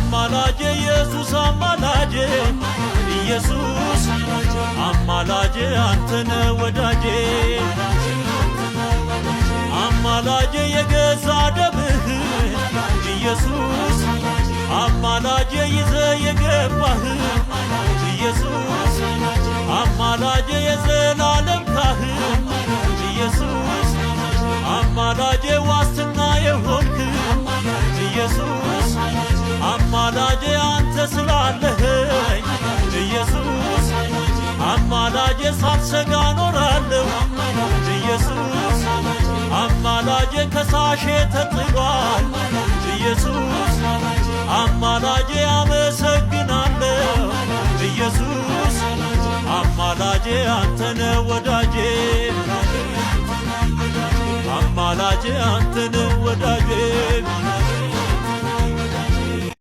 አማላጄ ኢየሱስ አማላጄ ኢየሱስ አማላጄ አንተነ ወዳጄ አማላጄ የገዛ ደምህ ኢየሱስ አማላጄ ይዘ የገባህ ኢየሱስ አማላጄ የዘላለም ካህን ኢየሱስ አማላጄ ዋስትና የሆንክ ኢየሱስ አማላጄ አንተ ስላለኸኝ ኢየሱስ አማላጄ ሳልሰጋ ኖራለሁ ኢየሱስ አማላጄ ከሳሼ ተጥሏል ኢየሱስ አማላጄ አመሰግናለሁ ኢየሱስ አማላጄ አንተነ ወዳጄ አማላጄ አንተነ ወዳጄ።